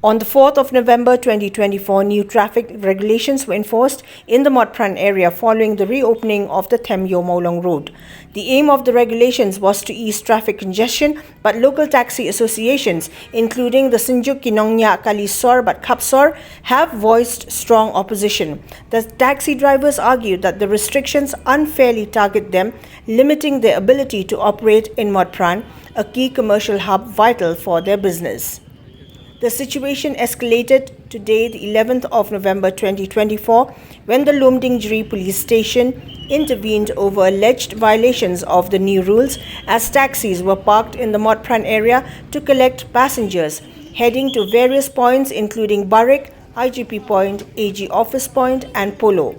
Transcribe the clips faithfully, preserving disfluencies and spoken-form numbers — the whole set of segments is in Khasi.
On the fourth of November twenty twenty-four, new traffic regulations were enforced in the Motphran area following the reopening of the Themyo Mawlong Road. The aim of the regulations was to ease traffic congestion, but local taxi associations, including the Synjuk ki Nongñiah Kalisor bad Khapsor, have voiced strong opposition. The taxi drivers argued that the restrictions unfairly target them, limiting their ability to operate in Motphran, a key commercial hub vital for their business. The situation escalated today, the eleventh of November twenty twenty-four, when the Lumdiengjri police station intervened over alleged violations of the new rules, as taxis were parked in the Motphran area to collect passengers heading to various points, including Barik, I G P Point, A G Office Point, and Polo.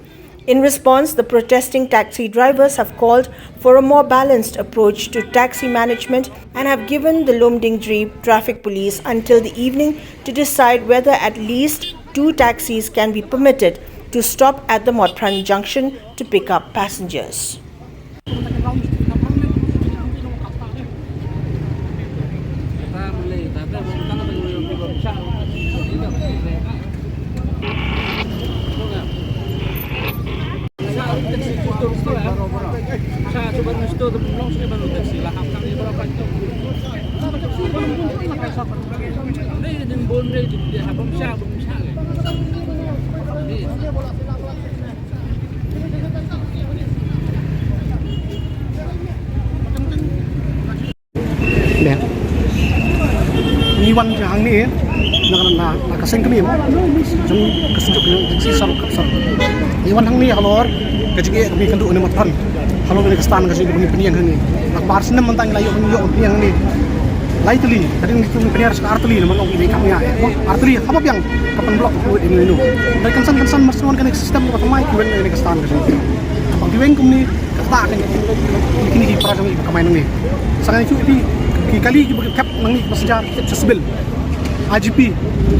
In response, the protesting taxi drivers have called for a more balanced approach to taxi management and have given the Lumdiengjri Traffic Police until the evening to decide whether at least two taxis can be permitted to stop at the Motphran junction to pick up passengers. Ngi wan hangne na, na, na ka seng kmie jong ka Synjuk Taxi Sar Khapsar. Ngi wan hangne halor ka jingeh kaba ngi kynduh ha Motphran halor kane ka stand ka jong ngi ba ngi pynïeng hangne. Naka ba ar snem mynta ngi la ïoh, ngi ïoh pynïeng hangne lai tylli, ka dei ngi pynïeng ar tylli namar ngi kam ïa ar tylli haba biang ka pynblock ka fluid ïa ngi. Dei kynsan kynsan mar shu wan kane ka system kaba thymmai ki weng kane ka stand ka jong ngi. Ba ki weng kumne kata ka kine ki para jong ngi ba kamai nangne. Sa ngi shu ïa ki kali kiba ki kep nangne ki passenger ki kep sha civil. I G P,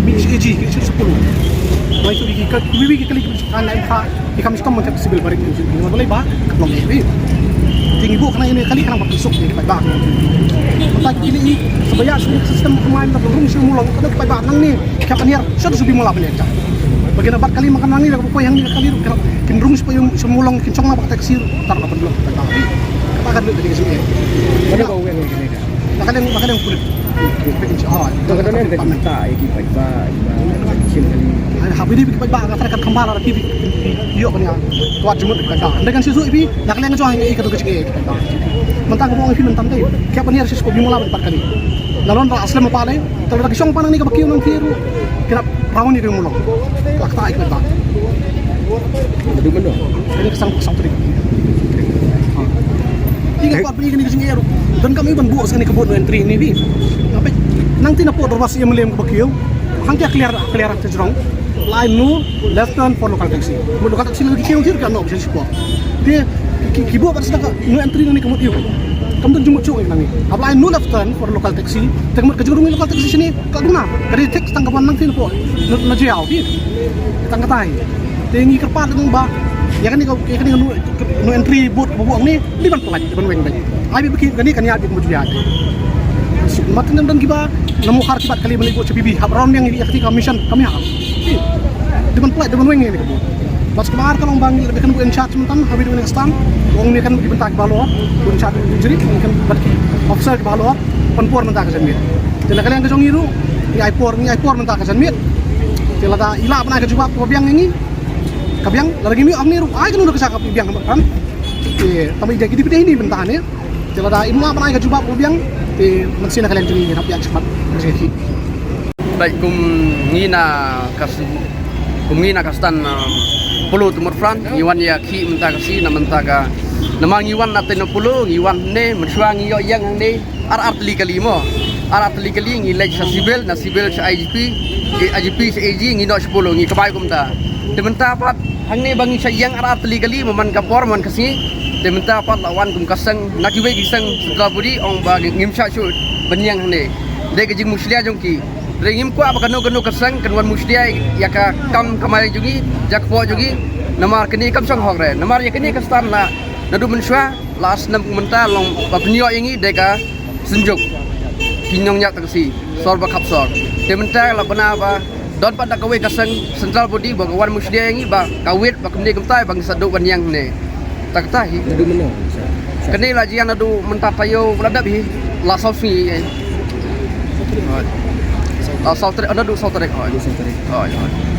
B H A G, ki shu sha Polo. Ngi shu ïa ki ka, ki wi wi ki kali kiba shu kan na em kha ki kam shu kam man kep civil barit ki shu ngi ba lei ba ka long ïa ki. Te ngi buh kane ïa kali ka nang ba pynsuk ïa ki paidbah. Mynta ki kine i sa ba ïa shu system kumne ba rung shu mulong ka dei ki paidbah nangne. Kep aniar shu shu bi mula ban ïa ka. Ba kine bad kali ma ka nangne da ka poi hangne ka kali ruh kin rung shu poi shu mulong kin shong na ba ka taxi ruh tar ka pynlong ka kali. Kata ka dei ka dei ka shu ïa. Kane ka weng kane ka. Ba ka dei, ba ka dei pulit. Oh, to ka dei ne ka ta ïa ki paidbah, paidbah, shin kali. Ai, ha bidi ki paidbah ka ta ka khambal ra ki ïoh kane. Tuat jumut ki paidbah. Ynda kan shu shu ïa phi, na ka liang jong ïa ka dei ka shu ïa ki paidbah. Mynta ka bong ïa phi mynta dei. Kep aniar shu shu bi mula ban pat kali. Nalor ra aslem pa dei. Te lada ki shong pat nangne kaba kiew nang kiew ruh ki dap raw ni ka mulong. Ka kata ïa ka ba. Ka dei ka san, ka san tarik. Ki ka kwah pynïeng kane ka jingïaroh. Donkam i ban buh sa kane ka bud no entry ne bi. Nangta na pdeng dorbar sha M L A kaba kiew. Hangta clear, clear te jrong. Line no left turn for local taxi. Mo local taxi lagi kiew kiew ka no option shuh. Te ki, ki buh pat sa ka no entry nangne ka mut ïa u. Kam don jingmut shuh nangne. Haba line no left turn for local taxi. Te ka mut ka jingrung local taxi shane ka duna. Ka dei thik tang ka ban nang tin po. Na, na jiaw bi. Tang ka tai. Te ngi kyrpad lang ba ïa kane ka, ïa kane ka no, no entry board kaba buh hangne. Dei ban pynlait, dei ban weng beit. Ai bi ba ki kane kan ïa bi ka mut ïa. Mat nang don kiba na Mawkhar ki bat kali ban leit buh sha P B. Hap ron biang ïa kati ka mission kam ïa. Dei ban pynlait, dei ban weng ïa kane ka buh. Bad kaba ar ka long ba ngi la kan buh in charge mynta ha video next time. Ong ngi kan buh bynta kiba halor, buh in charge buh jri, ngi kan bad ki officer kiba halor, pynpor mynta ka janmiet. Te na ka liang ka jong ngi ruh, ngi ai por, ngi ai por mynta ka janmiet. Te lada i lah ban ai ka jubab kaba biang ïa ngi, ka biang, lada ngim ïoh hangne ruh, ai kano kano ka jaka kaba biang kan. Te tang ba i dei ki dei phi dei hangne mynta ne. Te lada im lah ban ai ka jubab kaba biang, te mynsiem na ka liang jong ngi ngin hap ïa ka jingmut ka jingïakhih. Bad kum ngi na ka s-, kum ngi na ka stand, uh, Polo to Motphran, ngi wan ïakhih mynta ka sngi na mynta ka, namar ngi wan na teng na Polo, ngi wan ne, mynshuwa ngi ïoh ïeng hangne ar ar tylli kali mo. Ar ar tylli kali ngi leit sha civil, na civil sha I G P, I G P sha A G, ngi noh sha Polo, ngi kamai kumta. Te mynta pat hangne ba ngi shah ïeng ar ar tylli kali, man ka por man ka sngi. Te mynta pat la wan kum ka seng, na kiwei ki seng Sutlabury, ong ba ngim shah shuh ban ïeng hangne. Dei ka jingmushlia jong ki. Te ngim kwah ba kano kano ka seng kan wan mushlia ïa ka kam kamai jong ngi, jaka pok jong ngi. Namar kane kam shong hok re. Namar ïa kane ka stand la naduh mynshuwa, la snem mynta long ba pynïoh ïa ngi dei ka Synjuk. Nongñiah taxi sor ba khap sor. Te mynta la bana ba don pat da kawei ka seng central body ba ka wan mushlia ïa ngi ba ka wit ba kumne kumtai ba ngi sa duh ban ïeng ne. Ta kata hi. Naduh mynno? Kane la jia naduh mynta taïew la dep hi. La saw sngi. La saw tarik, naduh saw tarik. Naduh saw tarik. Hoi, hoi.